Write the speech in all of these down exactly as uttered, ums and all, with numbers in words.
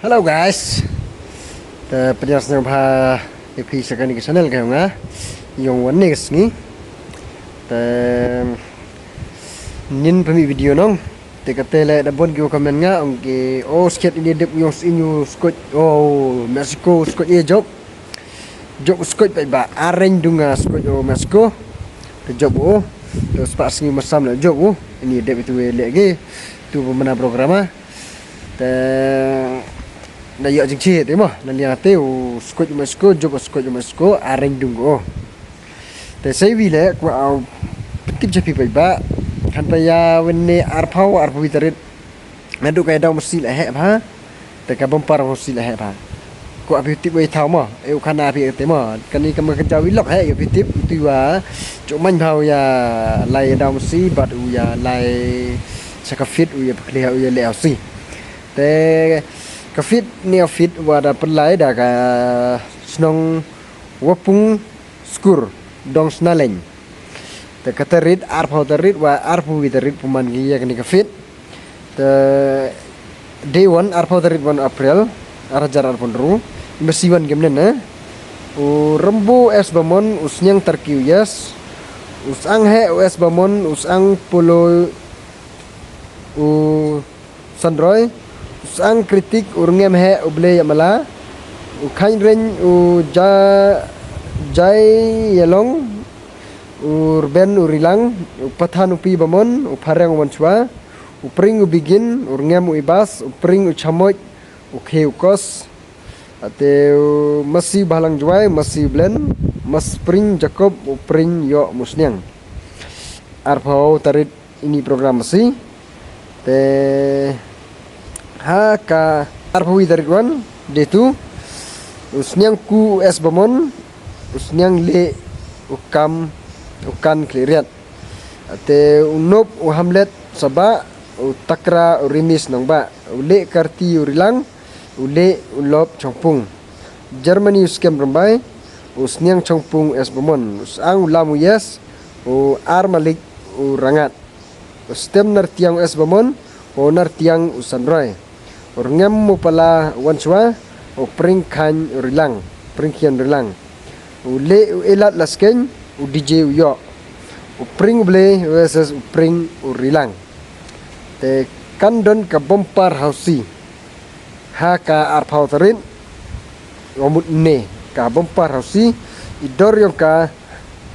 Hello guys. Te pdiang sñiawbha ya phi sa kani ka channel ka yong nga. Yong wan ne ka sngi. Te nin pynmih video nong. Te kate le da bon ki comment nga ong ki, o skhet ini dep yong s-, inyu skoit, o Mexico skoit e jop. Jop u skoit paidbah, areng dunga skoit o Mexico. Te jop u, te spah sngi masam le jop u. Ini dep itu le ki, tu pynmana program a. Te da yoh jingchi te mo, na liang te u skoit u Mexico, jop u skoit u Mexico, areng dung o. Te sei wi le kwah u pyntip cha phi paidbah. Khan pa ya wen ne arphaw, arphaw wi tarik. Nadooh ka ya daw masi la heh bha. Te ka bumper masi la heh bha. Kwah phi tip wei thaw mo. E u khana phi te mo. Kani kam ka jaw wi lok heh, ya phi tip tu wa. Chok man bha u ya lai ya daw masi, bad u ya lai cha ka field u ya pkhle u ya le hausi. Te ka field ne ka field wa da pynlai da ka chnong Wapung Skur, Dong Snaleng. Te ka tarik, arphaw tarik, wa arphaw wi tarik, pynman ki ya kani ka field. Te day one, arphaw tarik wan April, ar hajar arphaw ynru, masi wan game ne, eh. U Rembo S Bamon, u Sniang Tarki u Yes, u Sang He, u S Bamon, u Sang Polo, u Sanroy, u Sang Kritik, u Rngem He, u Blei Yamala, u Khain Rein, u Ja-, Jai Yalong, u Rben, u Rilang, u Pathan, u Pi Bamon, u Phareng, u Manchwa, u Pring, u Bigin, u Rngem, u Ibas, u Pring, u Chamoit, u Khe, u Kos, ate u Masi Balang Jwai, Masi Blen, Mas Pring Jacob, u Pring Yo Musniang. Arphaw tarik ini program masi. Te ha ka arphaw wi tarik wan, day two, u Sniang Ku, u S Bamon, u Sniang Le, u Kam, u Kan Khliriat. Te u Nop, u Hamlet Sabah, u Takra, u Rimis Nongbah, u Le Karti, u Rilang, u Le, u Lop Chongpung. Germany, u Skem Rymbai, u Sniang Chongpung, u S Bamon, u Sang, u Lam, u Yes, u Ar Malik, u Rangat. U Stem Nartiang, u S Bamon, u Nartiang, u Sanroy. U Rngem, u Pala, u Wanchwa, u Pring Khan, u Rilang, Pring Khian Rilang. U Le, u Elat Laskeng, u D J u Yo. U Pring u Blei, u S S u Pring u Rilang. Te kan don ka bumper hausi. Ha ka arphaw tarik, wa mut ne, ka bumper hausi, i dor yong ka,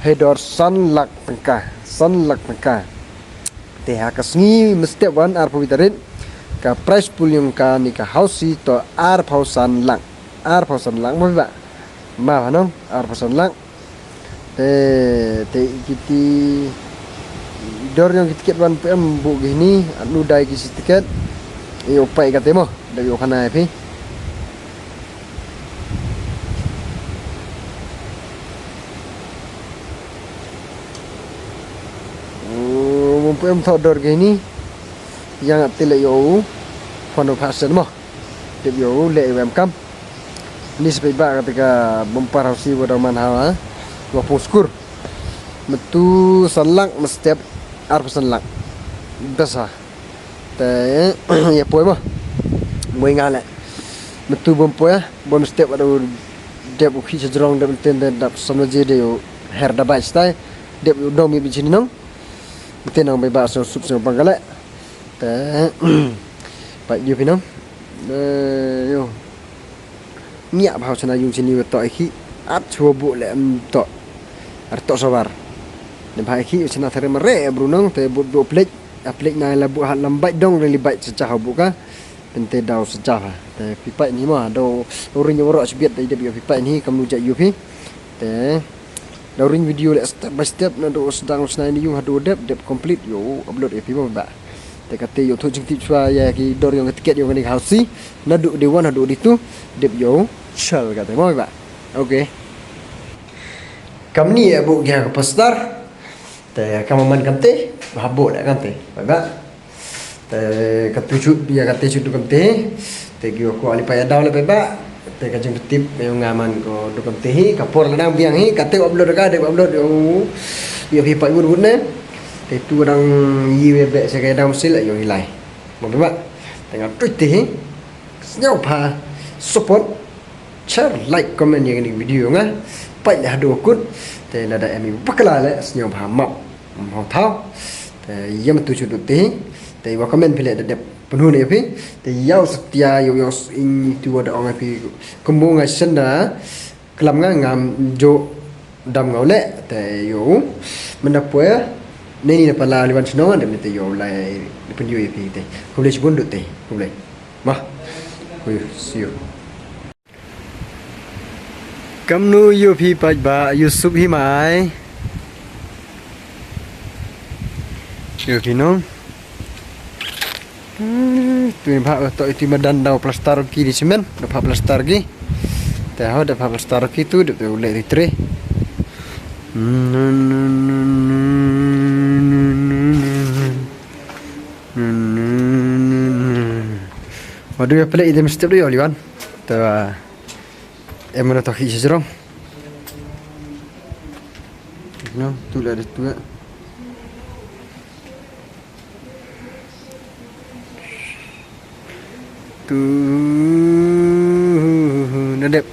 hei dor san lak tyngka, san lak tyngka. Te ha ka sngi mynstep wan arphaw wi tarik, ka prize pool yong kani ka hausi to arphaw san lak, arphaw san lak mo ba, ma hanong, arphaw san lak. Te, te kiti, dor yong ki ticket wan pu em bu ki hini, anu dai ki si ticket. Yo pai kate mo, da yo khana phi. Mo pu em tho dor ki hini. Yang ati le yo, phone pha sen mo. Tip yo le wem kam. Ni sepe ba kata ka bumper hausi wa daw man hawa. Wa pung skur. Metu san lak, mynstep arphaw san lak. Besa. Te ya poi mo. Mo nga le. Metu bumper, bumstep ada dep u khi sa jrong dep ten dep samna je de u her da bai stai. Dep u dom mi bi chini nong. Mete nong bai ba so sup so bangale. Te, pa yu phi nong. Eh, yo. Ngiah bha u chna yung chini wa toh i khi. At chwa bu le em toh. Ar toh sabar. Ne bha i khi u chna thare ma re bru nong te bu bu plek. A plek na la bu ha lam bai dong le li bai cha cha bu ka. Pynte daw sa cha ha. Te phi pai ni ma do u ring wa ro chbiat dei de bi phi pai ni kam nu ja yu phi. Te daw ring video le step by step na do sdang u chna ni yung ha do dep dep complete yo upload ya phi mo ba. Te kate yo thoh jingtip chwa ya ki dor yong ka ticket yong kani ka hausi. Na du de wan ha du de tu. Dep yo chal kate mo ba. Okay. Kamni ya bu ya ka poster. Te kam man kamte, ba bu le kamte. Ba. Te katu chut ya kate chut du kamte. Te ki ko ali pa ya daw le ba. Te ka jingtip ya nga man ko du kamte hi, ka por le dang biang hi, kate upload ka, de upload yo. Yo hi pa wut wut ne. Te tu dang yi we be se ka dang sil yo hi lai. Mo ba. Te nga tut te hi. Sñiawbha support, share, like, comment ya kani video nga. Pait le hadooh kut. Te lada em i bakla le sñiawbha map. Mo thaw. Te yam tu chu du te. Te wa comment phi le da dep pynhun ya phi. Te yow satia yow yow s-, ing tu wa da ong ya phi. Kumbu nga senda. Klam nga ngam jo dam nga u le, te yow. Mynda poi, neini na pala liwan chnong, da te yow lai, pynyoh ya phi te. Khublei chibun du te, khublei. Ma, khublei, see you. Kamnu yow phi paidbah, yow suk hi mai. Yow phi nong. Tu ni bha to itu madan daw plaster ki di semen, da bha plaster ki. Te ho da bha plaster ki tu, da tu le di tre. Wadu ya pele ide mesti tu ya liwan. Te, em, mana to ki sejrong. No, tu le ada tu. Tu, na dep